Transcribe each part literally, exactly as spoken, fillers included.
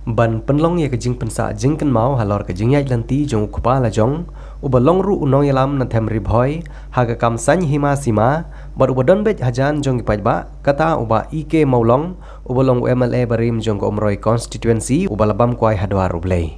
Ban pynlong ïa ka jingpynsah jingkynmaw halor ka jingïaid lynti jong u kpa lajong, uba long ruh u nongïalam na them Ri Bhoi ha ka kam saiñ hima sima, bad uba don beit hajan jong ki paidbah, kata u Bah E K Mawlong, uba long u M L A barim jong ka Umroi Constituency, uba la bam kwai ha dwar U Blei.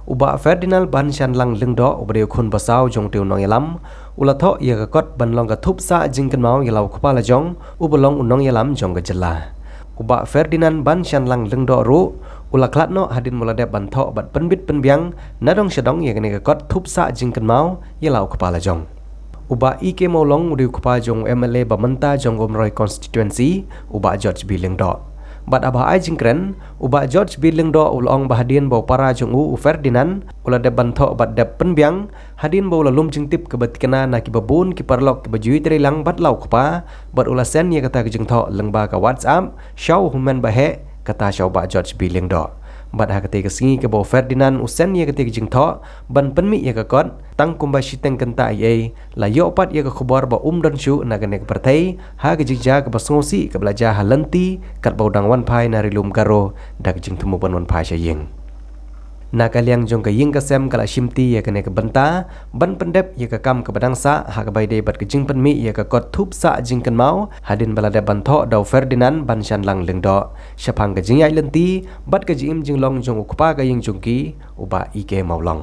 U Bah Ferdinand Banshanlang Lyngdoh, uba dei u khun basaw jong u te u nongïalam, u la thoh ïa ka kot ban long ka thup sah jingkynmaw ïa la u kpa lajong, uba long u nongïalam jong ka jylla. U Bah Ferdinand Banshanlang Lyngdoh ruh, u la khlad noh hadien ba u la dep ban thoh bad pynbit pynbiang, na dong sha dong ïa kane ka kot thup sah jingkynmaw ïa la u kpa lajong. U Bah E K Mawlong u dei u kpa jong u M L A ba mynta jong ka Umroi Constituency, u Bah George B Lyngdoh. Bad haba ai jingkren, u Bah George B Lyngdoh u la ong ba hadien ba u para jong u, u Ferdinand, u la dep ban thoh bad dep pynbiang, hadien ba u la lum jingtip kaba thikna na kiba bun ki paralok kiba ju ïatrei lang bad la u kpa, bad u la send ïa kata ka jingthoh lyngba ka WhatsApp sha u hynmen ba heh, kata sha u Bah George B Lyngdoh. Bad ha katei ka sngi kaba u Ferdinand u send ïa katei ka jingthoh ban pynmih ïa ka kot, tang kumba shiteng kynta ei ei, la ïoh pat ïa ka khubor ba um don shuh na kane ka pyrthei ha ka jingjia kaba sngewsih kaba la jia ha lynti, katba u dang wan phai na Ri Lum Garo da ka jingthmu ban wan phai sha ïing. Na ka liang jong ka ïing ka sem ka la shimti ïa kane ka bynta ban pyndep ïa ka kam kaba dang sah ha kaba ïadei bad ka jingpynmih ïa ka kot thup sah jingkynmaw hadien ba la dep ban thoh da u Ferdinand Banshanlang Lyngdoh shaphang ka jingïaid lynti bad ka jingim jinglong jong u kpa ka ïing jong ki, u Bah E K Mawlong.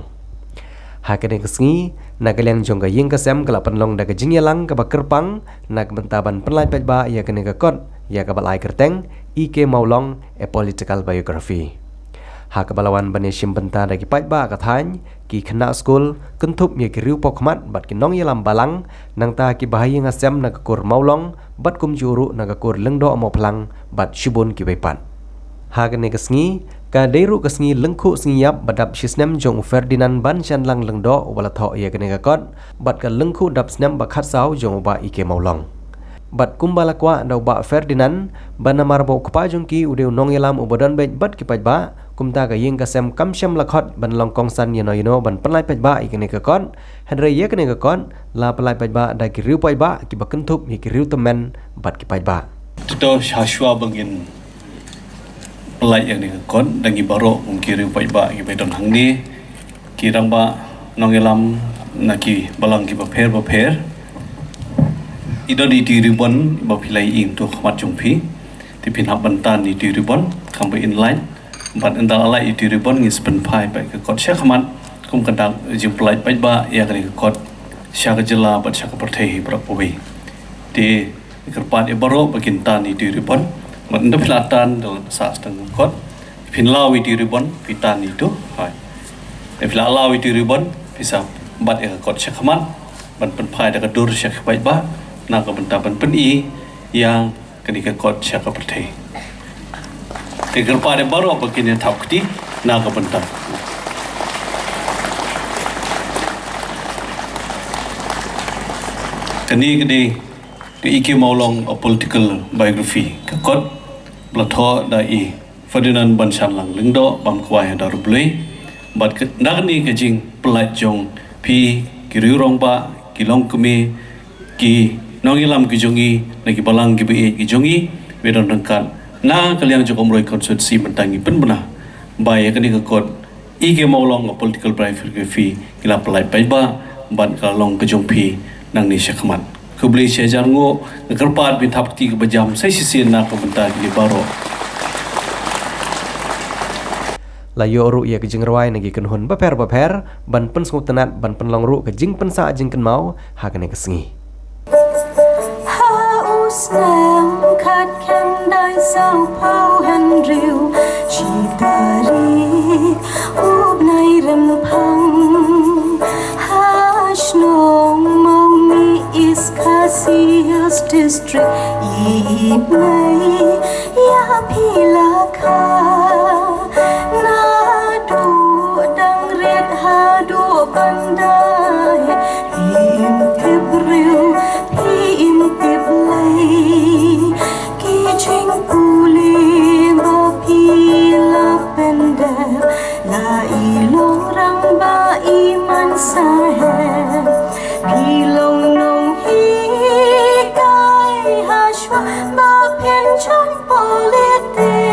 Ha kane ka sngi, na ka liang jong ka ïing ka sem ka la pynlong da ka jingïalang kaba kyrpang na ka bynta ban pynlait paidbah ïa kane ka kot, ïa kaba la ai kyrteng E K Mawlong, A Political Biography. Ha kaba la wan ban ïashim bynta da ki paidbah ka thaiñ, ki khynnah skul, kynthup ïa ki riewpawkhmat bad ki nongïalam balang, nangta kiba ha ïing ha sem na ka kur Mawlong bad kumjuh ruh na ka kur Lyngdoh Mawphlang bad shibun kiwei pat. Ha kane ka sngi, ka dei ruh ka sngi lyngkhuh sngi ïap ba dap shi snem jong u Ferdinand Banshanlang Lyngdoh uba la thoh ïa kane ka kot, bad ka lyngkhuh dap snem ba khatsaw jong u Bah E K Mawlong. Bad kumba la kwah da u Bah Ferdinand, ba namar ba u kpa jong ki u dei u nongïalam uba don beit bad ki paidbah, kumta ka ïing ka sem kam shym la khot ban long kongsan ïano ïano ban pynlait paidbah ïa kane ka kot, hynrei ïa kane ka kot la pynlait paidbah da ki riew paidbah kiba kynthup ïa ki riew tymmen bad ki paidbah. Te to sha shuwa ba ngin pynlait ïa kane ka kot, da ngi baroh kum ki riew paidbah kiba don hangne, ki rangbah nongïalam na ki balang kiba pher ba pher. I don ïa i ribbon ba phi la ïoh ïa u khmat jong phi. Te phin hap ban tan ïa i ribbon, kham ba in lait. Bad ynda la lait ïa i ribbon ngin sa pynphai pat ka kot sha khmat, kum ka dak jingpynlait paidbah ïa kane ka kot sha ka jylla bad sha ka pyrthei hi baroh kawei. Te kyrpad ïa baroh ba kin tan ïa i ribbon. Bad ynda phi la tan da la sah stang ka kot, phin law ïa i ribbon, phi tan ïa i. Hai. Ynda phi la law ïa i ribbon, phi sa bat ïa ka kot sha khmat, ban pynphai da ka dur sha ki paidbah, na ka bynta ban pyni ïa kane ka kot sha ka pyrthei. Te kyrpad ïa baroh ba kin ïa thap kti na ka bynta. Kane ka dei ka E K Mawlong, A Political Biography, ka kot ba la thoh da i Ferdinand Banshanlang Lyngdoh, bam kwai ha dwar U Blei. Bad ka, na kane ka jingpynlait jong phi ki riew rangbah, ki longkmie, ki nongïalam ki jong ngi, na ki balang kiba ïeit ki jong ngi, ba don ryngkat na ka liang jong ka Umroi Constituency mynta ngi pynbna ba ïa kane ka kot E K Mawlong, A Political Biography, ngi la pynlait paidbah bad ka long ka jong phi nangne sha khmat. Khublei shihajar nguh, nga kyrpad ba phin thap kti kaba jam sa shisien na ka bynta ki baroh. La ïoh ruh ïa ka jingrwai na ki kynhun bapher bapher ban pynsngewtynnat ban pynlong ruh ka jingpynsah jingkynmaw ha kane ka sngi. Ha u snem khatkhyndai sawphew hynriew, shi tarik u bnai Rymphang, ha shnong Mawngih, East Khasi Hills District, i mei ïa phi la kha. Naduh dang rit haduh ban da heh, phim tip riew, phim tip lei. Ki jingpule ba phi la pyndep, la i long rangbah i man sahep. Phi long nonghikai ha shuwa ba phin join politics.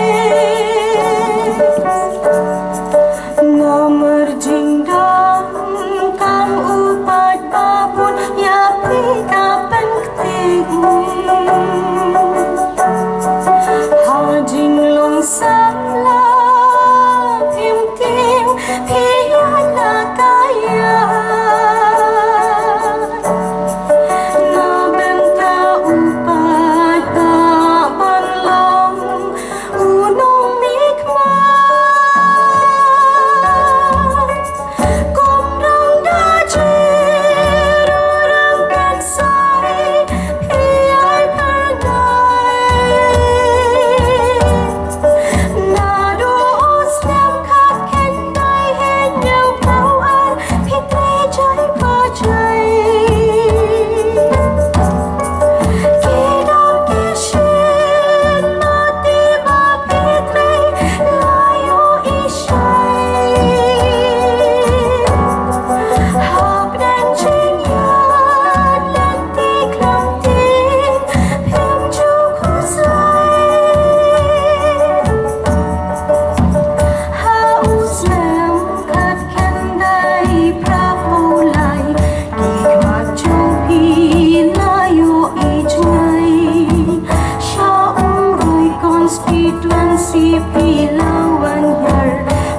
Si phi la wan hiar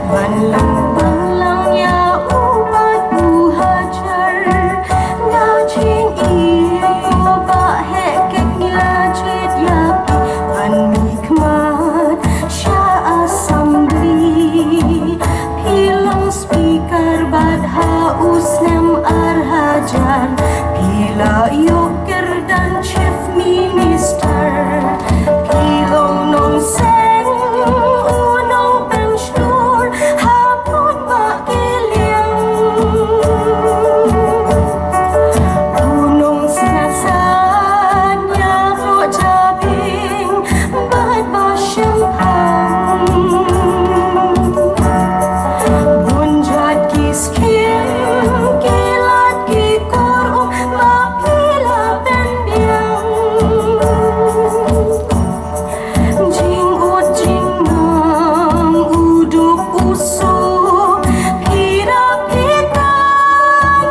ban lang ban lang ïa u bad u hajar. Na jingïoh ba heh keiñ la jied ïa phi ban mihkhmat sha assembly. Phi long speaker bad ha u snem ar hajar phi la ïoh kyrdan chief minister. Phi long nongseng u nongpynshlur ha pud ba ki liang. U nongsngew san ïaroh jabieng bad ba shemphang. Bun jait ki skhim ki lad ki kur um ba phi la pynbiang. Jingud jingmang u duk u suk phi da phi kan.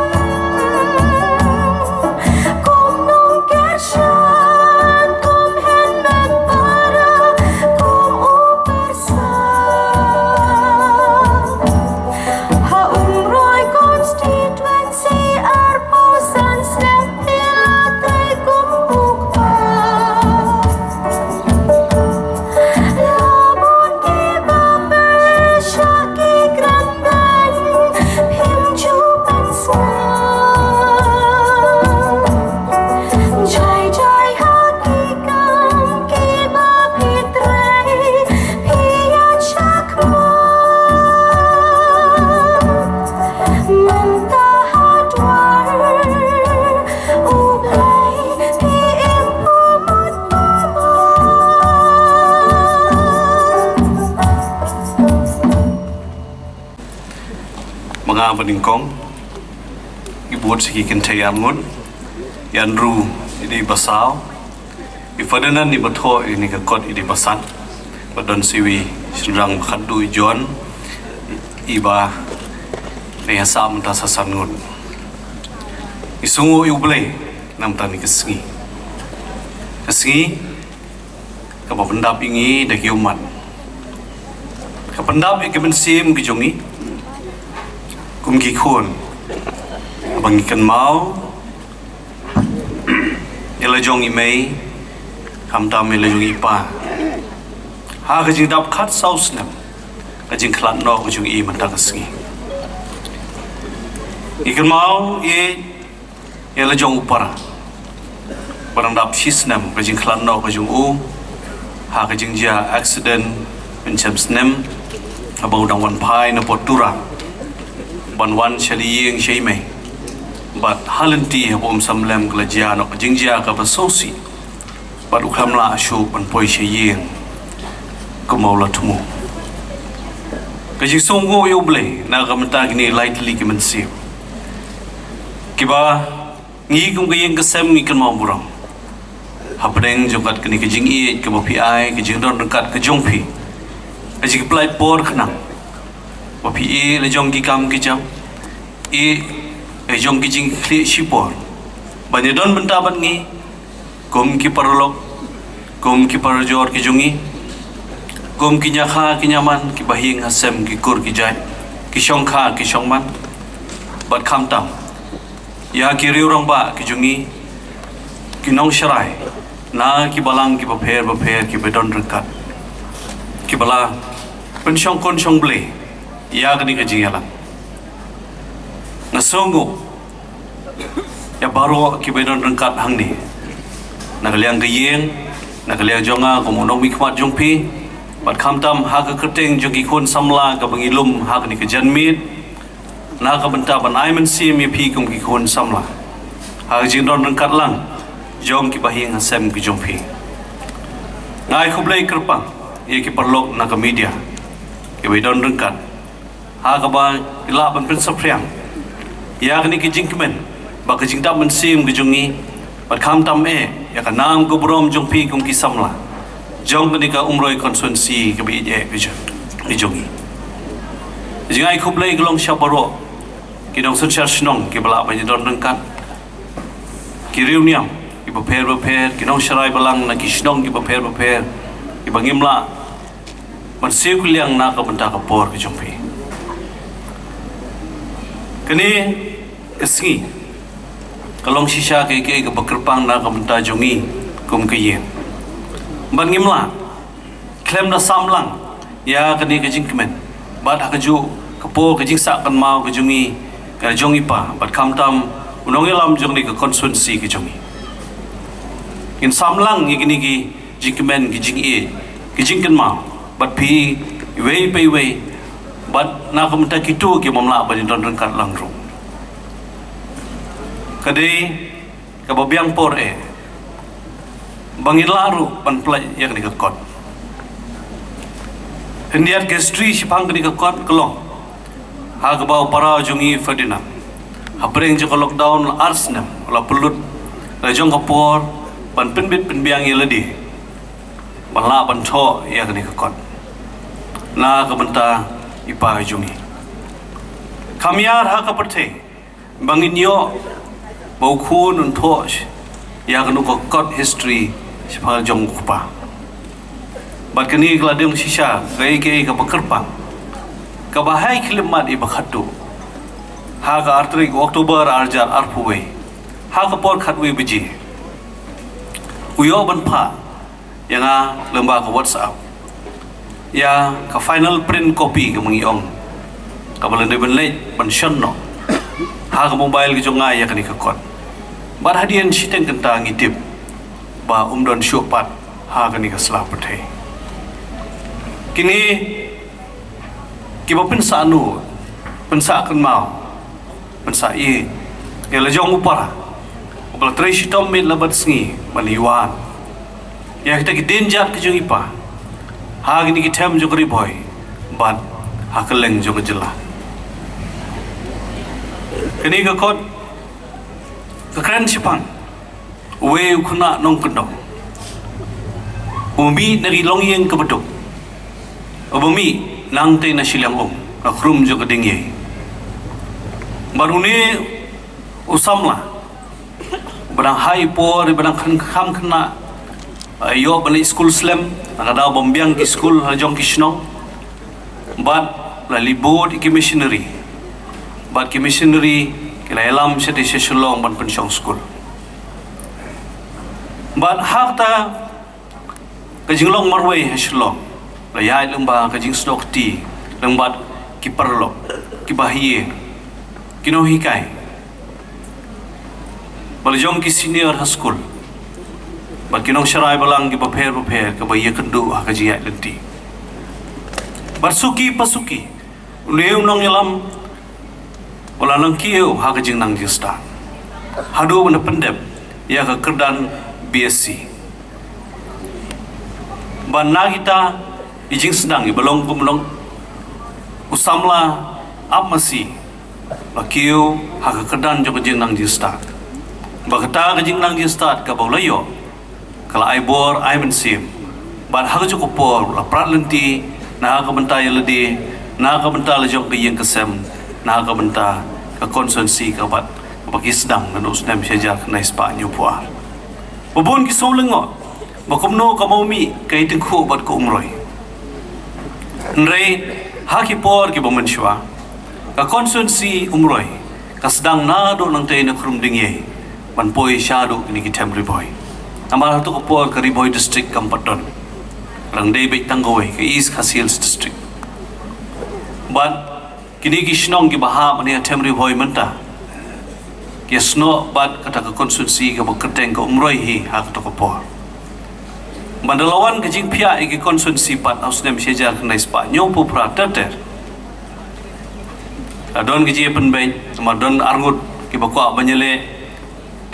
Kum nongkyrshan, kum hynmen para, kum u pyrsa. Ha Umroi constituency arphew san snem phi la trei kum u kpa. La bun kiba pyrshah ki kren ban phim ju pynsngew. Jai jai ha ki kam kiba phi trei phi ïaid shakhmat. Mynta ha dwar U Blei phi im pumut pumut. Ma nga banyngkong, i bud sa ki kynthei arngut, i Andrew i dei ba saw, i Ferdinand i ba thoh, i ni ka kot i dei ba san, ba don siwi shynrang ba khatduh i John, i ba dei ha sa mynta sa san ngut. I sngewnguh ïa U Blei namar ta ni ka sngi. Ka sngi kaba pyndap ïa ngi da ki ummat. Ka pyndap ïa ki mynsiem ki jong ngi kum ki khun. Ba ngi kynmaw ïa la jong i mei, khamtam ïa la jong i pa. Ha ka jingdap khatsaw snem ka jingkhlad noh ka jong i mynta ka sngi. Ngi kynmaw ïa ïa la jong u para ba dang dap shi snem ka jingkhlad noh ka jong u ha ka jingjia accident mynshem snem, haba u dang wan phai na Port Tura ban wan sha la ïing sha i mei. Bad ha lynti haba um sam lem ka la jia noh ka jingjia kaba sngewsih. Bad u khlem lah shuh ban poi sha ïing kumba u la thmu. Ka jingsngewnguh ïa U Blei na ka bynta kine lai tylli ki mynsiem kiba ngi kum ka ïing ka sem ngi kynmaw burom. Hapdeng jong kat kane ka jingïeit kaba phi ai, ka jingdon ryngkat ka jong phi, ka jingpynlait por khnang ba phi ïeh la jong ki kam ki jam, ïeh la jong ki jingkhlieh shipor ban ïadon bynta bad ngi kum ki paralok, kum ki parajor ki jong ngi, kum ki ñiakha ki ñiaman, ki bahaïing hasem, ki kur ki jait, ki shongkha ki shongman, bad khamtam ïa ki riew rangbah ki jong ngi, ki nongsharai na ki balang ki bapher bapher kiba don ryngkat, kiba la pynshongkun shongblei ïa kane ka jingïalang. Nga sngewnguh ïa baroh kiba don ryngkat hangne, na ka liang ka ïing, na ka liang jong nga kum u nongmihkhmat jong phi, bad khamtam ha ka kyrteng jong ki khun samla kaba ngi lum ha kane ka janmiet, na ka bynta ban ai mynsiem ïa phi kum ki khun samla ha ka jingdon ryngkat lang jong ki bahaïing hasem ki jong phi. Nga ai khublei kyrpang ïa ki paralok na ka media kiba don ryngkat ha kaba ki lah ban pynsaphriang ïa kane ka jingkmen bad ka jingdap mynsiem ka jong ngi, bad khamtam eh ïa ka nam ka burom jong phi kum ki samla jong kane ka Umroi constituency kaba ïeit eh ka jong, ka jong ngi. Ka jingai khublei ka long sha baroh ki nongsynshar shnong kiba lah ban ïadon ryngkat, ki riewniam kiba pher bapher, ki nongsharai balang na ki shnong kiba pher bapher kiba ngim lah ban siew kylliang na ka bynta ka por ka jong phi. Kane ka sngi ka long shisha kaei kaei kaba kyrpang na ka bynta jong ngi kum ka ïing. Ban ngim lah khlem da sam lang ïa kane ka jingkmen bad ha kajuh ka por ka jingsah kynmaw ka jong ngi, ka jong i pa bad khamtam u nongïalam jong kane ka constituency ka jong ngi. Ngin sam lang ïa kine ki jingkmen, ki jingïeit, ki jingkynmaw bad phi iwei pa iwei bad na ka bynta kito ki bym lah ban ïadon ryngkat lang ruh. Ka dei kaba biang por eh ba ngin lah ruh ban pynlait ïa kane ka kot. Khyndiat ka history shaphang kane ka kot ka long ha kaba u para jong ngi Ferdinand, hapdeng jong ka lockdown la ar snem, la pynlut la jong ka por ban pynbit pynbiang ïa lade ban lah ban thoh ïa kane ka kot na ka bynta i pa jong ngi. Kham ïar ha ka pyrthei ba ngin ïoh ba u khun un thoh ïa kano ka kot history shaphang jong u kpa. Bad kane ka la dei shisha kaei kaei kaba kyrpang kaba hai khyllipmat iba khatduh ha ka ar tarik October ar hajar arphew wei ha ka por khatwei baje u ïoh ban phah ïa nga lyngba ka WhatsApp ïa ka final print copy kaba ngi ong kaba la dei ban leit ban shon noh ha ka mobile ka jong nga ïa kane ka kot. Bad hadien shiteng kynta ngi tip ba um don shuh pat ha kane ka sla pyrthei. Kine kiba pynsah nud, pynsah kynmaw, pynsah ïeit ïa la jong u para uba la trei shitom miet la bad sngi ban ïa wan ïa kita ki dienjat ki jong i pa ha kine ki them jong ka Ri Bhoi bad ha kylleng jong ka jylla. Kane ka kot ka kren shaphang uwei u khynnah nongkyndong uba mih na ki longïing kaba duk, uba mih nangtei na shiliang um, na khrum jong ka diengïei. Bad une u samla ba dang ha i por, ba dang kham khynnah, ïoh ban leit skul slem na ka daw bym biang ki skul ha jong ki shnong. Bad la leit bud ïa ki missionary, bad ki missionary ki la ïalam shatei sha Shillong ban pynshong skul. Bad ha kata ka jinglong marwei ha Shillong la ïaid lyngba ka jingsnoh kti lyngba ki paralok, ki bahaïing, ki nonghikai, ba la jong ki senior ha skul bad ki nongsharai balang kiba pher bapher kaba ïakynduh ha ka jingïaid lynti. Bad suki pa suki une u nongïalam u la nang kiew ha ka jingnang jingstad haduh ban da pyndep ïa ka kyrdan B S C. Bad na kita i jingsdang iba long kum long u samla ap masi ba kiew ha ka kyrdan jong ka jingnang jingstad. Ba kata ka jingnang jingstad kaba u la ïoh ka la ai bor ai mynsiem. Bad ha kajuh ka por la prat lynti na ka bynta ïa lade, na ka bynta la jong ka ïing ka sem, na ka bynta ka constituency ka bad kaba ki sdang naduh u snem shi hajar khyndai spah hynñiewphew ar. Ba bun ki shu lyngngoh ba kumno ka Mawmih ka ïatyngkhuh bad ka Umroi. Hynrei ha ki por kiba mynshuwa ka constituency Umroi ka sdang naduh nangtei na khrum diengïei ban poi shaduh kine ki them Ri Bhoi. Namar hato ka por ka Ri Bhoi district kam pat don, ka dang dei beit tang kawei, ka East Khasi Hills District. Bad kine ki shnong kiba hap ha ine i them Ri Bhoi mynta ki ïasnoh bad kata ka constituency kaba kyrteng ka Umroi hi ha kato ka por. Bad da la wan ka jingphiah ïa ki constituency pat ha u snem shi hajar khyndai spah hynñiewphew phra ter ter, la don ka jingïapynbeit namar don arngut kiba kwah ban ïaleh.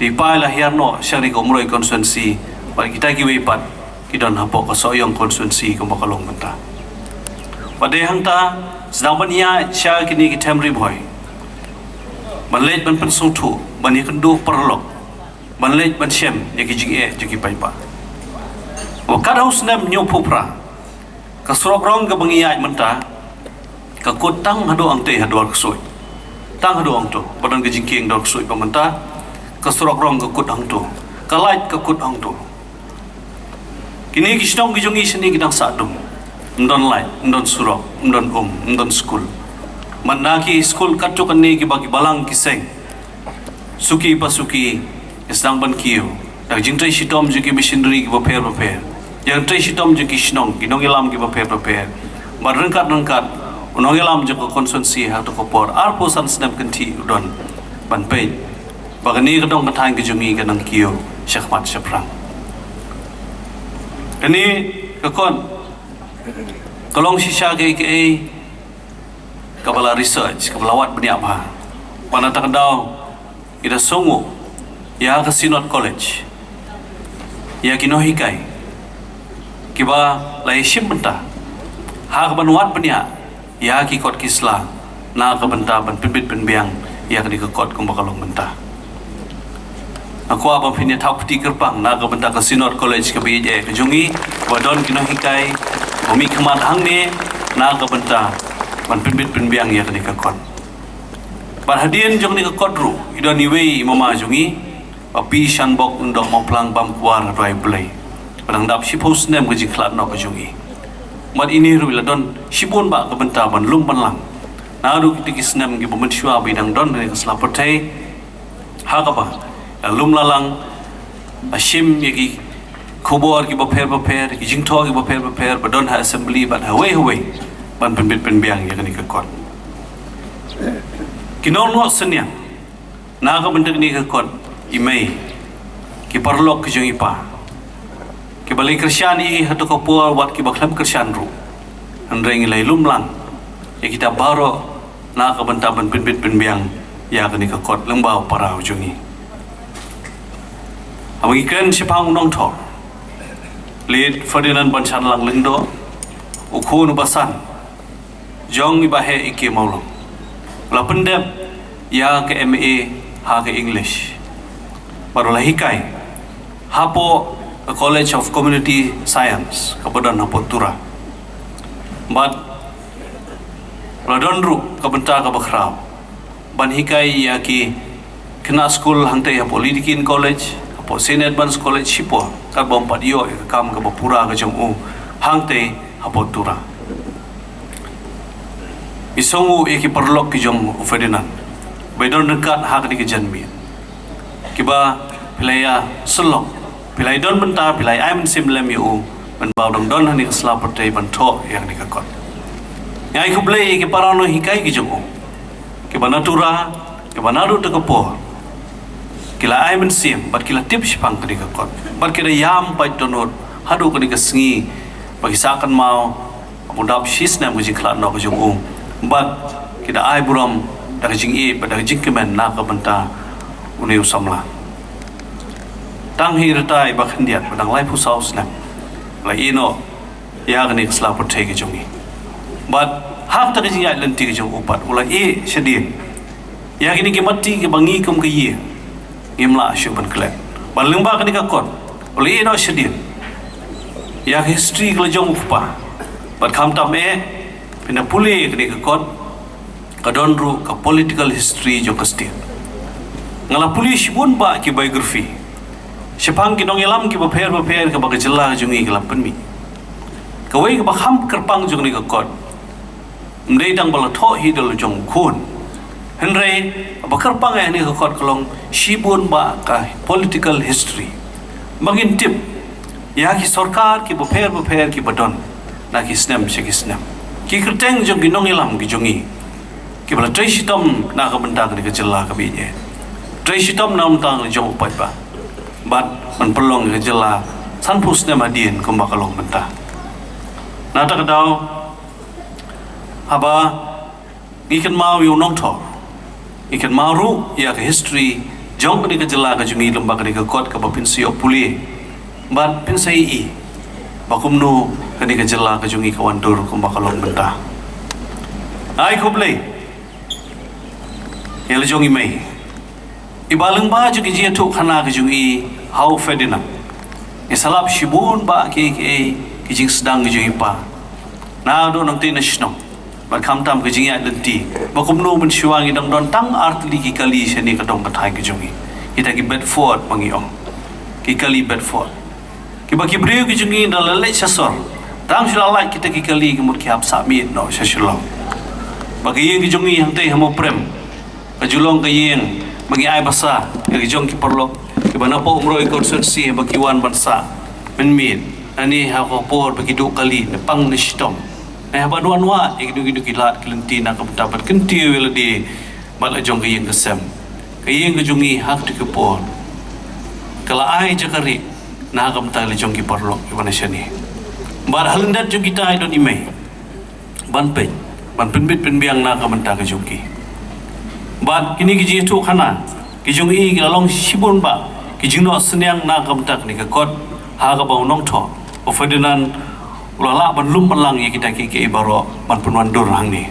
Te i pa i la hiar noh sha ri ka Umroi constituency bad kita kiwei pat ki don hapoh ka Sohiong constituency kumba ka long mynta. Bad dei hangta sdang ban ïaid sha kine ki them Ri Bhoi ban leit ban pynsngewthuh, ban ïakynduh paralok, ban leit ban shem ïa ki jingeh jong ki paidbah. Bad kat ha u snem hynñiewphew phra ka surok rong kaba ngi ïaid mynta ka kut tang haduh hangtei ha Dwar Ksuid. Tang haduh hangto ba don ka jingkieng Dwar Ksuid ba mynta ka surok rong ka kut hangto, ka lait ka kut hangto. Kine ki shnong ki jong ngi shane ki dang sah dum. Ym don light, ym don surok, ym don um, ym don skul. Bad na ki skul katto katne kiba ki balang ki seng, suki pa suki, ki sdang ban kiew da ka jingtrei shitom jong ki missionary kiba pher bapher, jingtrei shitom jong ki shnong, ki nongïalam kiba pher bapher. Bad ryngkat ryngkat u nongïalam jong ka constituency ha kato ka por, arphew san snem kynthih u don ban peit ba kane ka dong ka thaiñ ka jong ngi ka nang kiew shakhmat shaphrang. Kane ka kot ka long shisha kaei kaei kaba la research, kaba la wad bniah bha. Bad na kata ka daw ngi da sngewnguh ïa ka Synod College, ïa ki nonghikai kiba la ïashim bynta ha kaban wad bniah ïa ki kot ki sla na ka bynta ban pynbit pynbiang ïa kane ka kot kumba ka long mynta. Nga kwah ba phin ïa thap kti kyrpang na ka bynta ka Synod College kaba ïeit eh ka jong ngi, ba don ki nonghikai ba mih khmat hangne na ka bynta ban pynbit pynbiang ïa kane ka kot. Bad hadien jong kane ka kot ruh i don iwei i mama jong ngi, ba Pi Shanbok Undok Mawphlang Bamkwar, ha Duwai Blei, ba dang dap shiphew snem ka jingkhlad noh ka jong i. Bad ine ruh i la don shibun bah ka bynta ban lum ban lang naduh kita ki snem kiba mynshuwa ba i dang don ha kane ka sla pyrthei, ha kaba la lum la lang, la shim ïa ki khubor kiba pher bapher, ki jingthoh kiba pher bapher ba don ha assembly bad ha wei ha wei ban pynbit pynbiang ïa kane ka kot. Ki nongnoh synñiang na ka bynta kane ka kot, i mei, ki paralok ki jong i pa, kiba la ïa kyrshan ïa i ha kato ka por, wat kiba khlem kyrshan ruh, hynrei ngi la ïa lum lang ïa kita baroh na ka bynta ban pynbit pynbiang ïa kane ka kot lyngba u para u jong ngi. Haba ngi kren shaphang u nongthoh, Late Ferdinand Banshanlang Lyngdoh, u khun uba san jong i Bah Heh E K Mawlong, u la pyndep ïa ka M A ha ka English bad u la hikai hapoh ka College of Community Science kaba don hapoh Tura. Bad u la don ruh ka bynta kaba khraw ban hikai ïa ki khynnah skul hangtei hapoh Lady Keane College, hapoh Saint Edmund's College shipor, katba um pat ïoh ïa ka kam kaba pura ka jong u hangtei hapoh Tura. I sngewnguh ïa ki paralok ki jong u Ferdinand ba i don ryngkat ha kane ka janmiet, kiba phi la ïa sylloh, phi la ïa don bynta, phi la ïa ai mynsiem lem ïa u ban ba u dang don ha kane ka sla pyrthei ban thoh ïa kane ka kot. Nga ai khublei ïa ki para nonghikai ki jong u, kiba na Tura, kiba naduh kata ka por ki la ai mynsiem bad ki la tip shaphang kane ka kot, bad ki da ïam pait dohnud haduh kane ka sngi ba ki sah kynmaw ba u dap shi snem ka jingkhlad noh ka jong u, bad ki da ai burom da ka jingïeit bad da ka jingkmen na ka bynta une u samla. Tang ha i rta iba khyndiat ba dang laiphew saw snem la ïeh noh ïa kane ka sla pyrthei ka jong ngi. Bad ha kata ka jingïaid lynti ka jong u pat u la ïeh shadien ïa kine ki matti kiba ngi kum ka ïing ngim lah shuh ban klet. Bad lyngba kane ka kot u la ïeh noh shadien ïa ka history ka la jong u kpa. Bad khamtam eh, phin da pule kane ka kot, ka don ruh ka political history jong ka state. Nga la pule shibun bah ki biography shaphang ki nongïalam kiba pher bapher kaba ka jylla ka jong ngi ka la pynmih. Kawei kaba kham kyrpang jong kane ka kot, ym dei tang ba la thoh hi da la jong u khun, hynrei ba kyrpang ïa kane ka kot ka long shibun bah ka political history, ba ngin tip ïa ki sorkar kiba pher bapher kiba don na ki snem sha ki snem, ki kyrteng jong ki nongïalam ki jong ngi kiba la trei shitom na ka bynta kane ka jylla kaba ïeit, trei shitom na ka bynta kane jong u paidbah, bad ban pynlong ïa ka jylla sanphew snem hadien kumba ka long mynta. Na kata ka daw, haba ngi kynmaw ïa u nongthoh, ngi kynmaw ruh ïa ka history jong kane ka jylla ka jong ngi lyngba kane ka kot kaba phin sa ïoh pule bad phin sa ïohi ba kumno kane ka jylla ka jong ngi ka wan dur kumba ka long mynta. Ai khublei ïa la jong i mei, iba lyngba jong ki jingïathuhkhana ka jong i ha u Ferdinand, ngi sa lap shibun bah ki, ki, ki jingsdang ka jong i pa naduh nangtei na shnong, bad khamtam ka jingïaid lynti ba kumno mynshuwa ngi dang don tang artylli ki kali shane ka dong ka thaiñ ka jong ngi, kita ki Bedford ba ngi ong, ki kali Bedford, kiba ki briew ki jong ngi da la leit sha sor Tang shu la lait kita ki kali ki mut ki hap sah miet noh sha Shillong. Ba ka ïing ka jong ngi hangtei ha Mawprem ka ju long ka ïing ba ngi ai basa ïa ki jong ki paralok kiba na Poh Umroi constituency ba ki wan ban sah mynmiet. Nangne ha ka por ba ki duh kali na pang na shitom, na haba wan wad ïa ki duh ki duh ki lad ki lynti na ka bynta ban kyntiew ïa lade bad la jong ka ïing ka sem. Ka ïing ka jong ngi ha kata ka por ka la ai jaka rieh na ka bynta la jong ki paralok kiba na shane. Bad ha lyndet jong kita i don i mei ban peit, ban pynbit pynbiang na ka bynta ka jong ki. Bad kine ki jingïathuhkhana ki jong i ki la long shibun bah ki jingnoh synñiang na ka bynta kane ka kot, ha kaba u nongthoh u Ferdinand u la lah ban lum ban lang ïa kita ki, ki baroh ban pynwandur hangne.